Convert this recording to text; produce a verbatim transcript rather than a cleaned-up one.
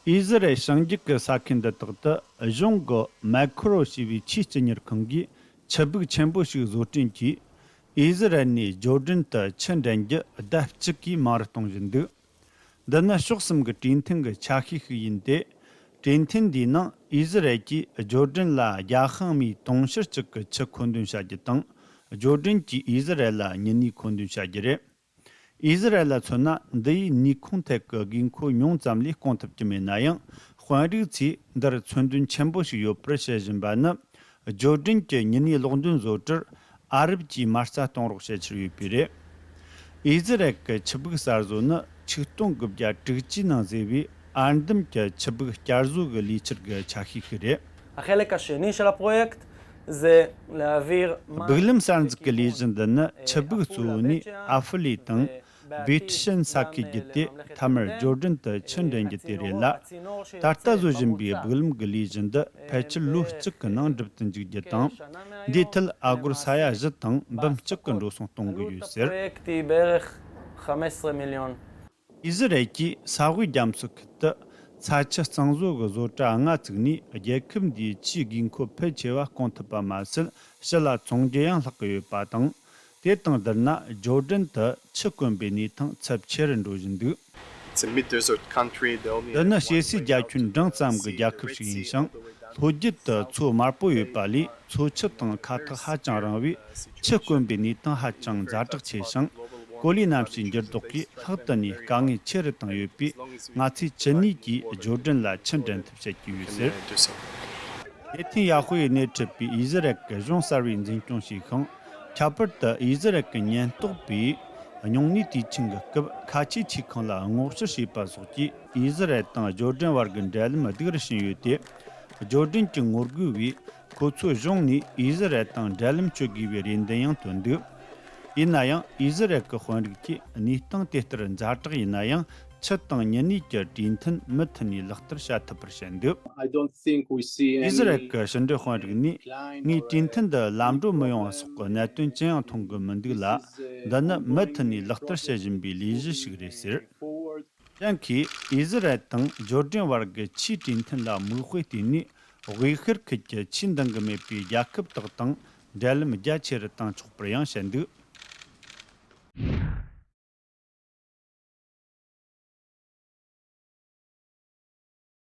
ཨི་ཟི་རལ་བྱང་རྒྱུད་ཀྱི་ས་ཁུལ་འདི་དག་ཏུ་གཞུང་གི་མེ་ཁོ་རོ་ཞེས་པའི་ཆུའི་སྤྱི་གཉེར་ཁང་གིས་ཆུ་སྦུག་ཆེན་པོ་ཞིག་བཟོ་སྐྲུན་གྱིས། ཨི་ཟི་རལ་ནས་ཇོར་ཌན་དུ་ཆུ་འདྲེན་རྒྱུ་ཟླ་གཅིག་གིས་མང་རུ་གཏོང་བཞིན་འདུག་འདི་ནི་ཕྱོགས་གསུམ་གྱི་གྲོས་མཐུན་གྱི་ཆ་ཤས་ཤིག་ཡིན་ཏེ། གྲོས་མཐུན་འདིའི་ནང་ཨི་ཟི་རལ་གྱིས་ཇོར་ཌན་ལ་རྒྱལ་ཤང་མིའི་དུང་ཕྱུར་གཅིག་གི་ཆུ་མཁོ་འདོན་བྱ་རྒྱུ་དང་། ཇོར་ཌན་གྱིས་ཨི་ཟི་རལ་ལ་མྱུལ་ནུས་མཁོ་འདོན་བྱ་རྒྱུ་རེད། ཨི་ཟི་རལ་ལ་མཚོན་ན། འདི་ཡིས་ནུས་ཁུངས་ཐད་ཀྱི་དགོས་མཁོ་ཉུང་ཙམ་ལས་སྐོང་ཐུབ་ཀྱི་མེད་ན་ཡང་། དཔོན་རིགས་ཚོས་འདིར་མཚོན་དོན་ཆེན་པོ་ཞིག་ཡོད་པར་བཤད་བཞིན་པ་ནི། ཇོར་ཌན་གྱི་མྱུལ་ནུས་གློག་འདོན་བཟོ་གྲྭར་ཨ་རབ་ཀྱིས་མ་རྩ་གཏོང་རོགས་བྱེད་ཕྱིར་ཡོད་པས་རེད། ཨི་ཟི་རལ་གྱི་ཆུ་སྦུག་གསར་བཟོ་ནི་ཆིག་སྟོང་དགུ་བརྒྱ་དྲུག་ཅུའི་ནང་བཟོས་པའི་ཨར་འདམ་གྱི་ཆུ་སྦུག་བསྐྱར་བཟོ་གི་ལས་འཆར་གྱི་ཆ་ཤས་ཤིག་རེད། החלק השני של הפרויקט זה להעביר מים སྦུག་ལམ་གསར་འཛུགས་ཀྱི་ལས་གཞི་འདི་ནི་ཆུ་སྦུག་གཙོ་བོ་ནས་ཨ་ཧྥུ་ལི་དང་བེ་ཏི་ཤན་ས་ཁུལ་བརྒྱུད་དེ། མཐའ་མར་ཇོར་ཌན་དུ་ཆུ་འདྲེན་རྒྱུ་དེ་རེད་ལ། ད་ལྟ་བཟོ་བཞིན་པའི་སྦུག་ལམ་གྱི་ལས་གཞི་འདི་ཕལ་ཆེར་ལོ་གཅིག་གི་ནང་འགྲུབ་ཏུ་འཇུག་རྒྱུ་དང་། འདིའི་ཐད་ཨ་སྒོར་ས་ཡ་བཞི་དང་འབུམ་གཅིག་གི་འགྲོ་སོང་གཏོང་གི་ཡོད་ཟེར། הפרויקט היא בערך חמש עשרה מיליון. ཨི་ཟི་རལ་གྱིས་ས་དབུས་རྒྱ་མཚོ་ཁུལ་དུ་ས་ཆུ་གཙང་བཟོ་གི་བཟོ་གྲྭ་ལྔ་བཙུགས་ནས། རྒྱལ་ཁབ་འདིའི་ཆུའི་དགོས་མཁོ་ཕལ་ཆེ་བ་སྐོང་ཐུབ་པ་མ་ཟད། ཕྱི་ལ་ཚོང་རྒྱུ་ཡང་ལྷག་གི་ཡོད་པ་དང་། དེ་དང་བསྡུར་ན་ཇོར་ཌན་དུ་ཆུ་དཀོན་པའི་གནས་སྟངས་ཚབས་ཆེ་རུ་འགྲོ་བཞིན་འདུག It's a mid-desert country. The only འདི་ནི་གཤེར་སའི་རྒྱ་ཁྱོན་འབྲིང་ཙམ་གྱི་རྒྱལ་ཁབ་ཞིག་ཡིན་ཞིང་། ལྷོ་རྒྱུད་དུ་མཚོ་དམར་པོ་ཡོད་པ་ལས། མཚོ་ཆུ་དང་ཁ་ཐག་ཧ་ཅང་རིང་བས། ཆུ་དཀོན་པའི་གནས་སྟངས་ཧ་ཅང་ཛ་དྲག་ཆེ་ཞིང་། གོ་ལའི་གནམ་གཤིས་འགྱུར་ལྡོག་གིས་ལྷག་ཏུ་ནས་དཀའ་ངལ་ཆེ་རུ་བཏང་ཡོད་པས། ང་ཚོས་ཅི་ནུས་ཀྱིས་ཇོར་ཌན་ལ་ཆུ་འདྲེན་ཐབས་བྱེད་ཀྱི་ཡོད་ཟེར། ལེ་ཐན་ཡ་ཧུ་ཡིས་སྣེ་ཁྲིད་པའི་ཨི་ཟི་རལ་གྱི་གཞུང་གསར་བས་འཛིན་སྐྱོང་བྱས་ཤིང་། ཁྱད་པར་དུ་ཨི་ཟི་རལ་གྱི་ཉེན་རྟོག་པས་གཉོག་ནུས་དུས་ཆེན་གྱི་སྐབས་ཁ་ཆེའི་ཆུ་ཁང་ལ་སྔོག་བཤེར་བྱས་པ་སོགས་ཀྱིས། ཨི་ཟི་རལ་དང་ཇོར་ཌན་བར་གྱི་འབྲེལ་ལམ་སྡུག་རུ་ཕྱིན་ཡོད་དེ། ཇོར་ཌན་གྱི་ངོ་རྒོལ་བས་ཁོ་ཚོའི་གཞུང་ནས་ཨི་ཟི་རལ་དང་འབྲེལ་ལམ་གཅོད་དགོས་པའི་རེ་འདུན་ཡང་བཏོན་འདུག་ཡིན་ན་ཡང་། ཨི་ཟི་རལ་གྱི་དཔོན་རིགས་ཀྱིས་གནས་སྟངས་དེ་ལྟར་ཛ་དྲག་ཡིན་ན་ཡང་། ཆུ་དང་མྱུལ་ནུས་ཀྱི་གྲོས་མཐུན་མུ་མཐུད་ནས་ལག་བསྟར་བྱ་ཐུབ་པར་བཤད་འདུག I don't think we see any ཨི་ཟི་རལ་གྱི་ཕྱི་འབྲེལ་དཔོན་རིགས་ནས། ངས་གྲོས་མཐུན་འདི་ལམ་འགྲོ་མི་ཡོང་བ་སོགས་ཀྱི་གནད་དོན་ཅི་ཡང་མཐོང་གི་མི་འདུག་ལ། འདི་ནི་མུ་མཐུད་ནས་ལག་བསྟར་བྱེད་བཞིན་པའི་ལས་གཞི་ཞིག་རེད་ཟེར། ཡང་གིས་ཨི་ཟི་རལ་དང་ཇོར་ཌན་བར་གྱི་ཆུའི་གྲོས་མཐུན་ལ་མིག་དཔེ་བལྟས་ནས། དབུས་ཤར་ཁུལ་གྱི་ཆུས་འདང་གི་མེད་པའི་རྒྱལ་ཁབ་དག་དང་འབྲེལ་ལམ་རྒྱ་ཆེ་རུ་བཏང་ཆོག་པར་ཡང་བཤད་འདུག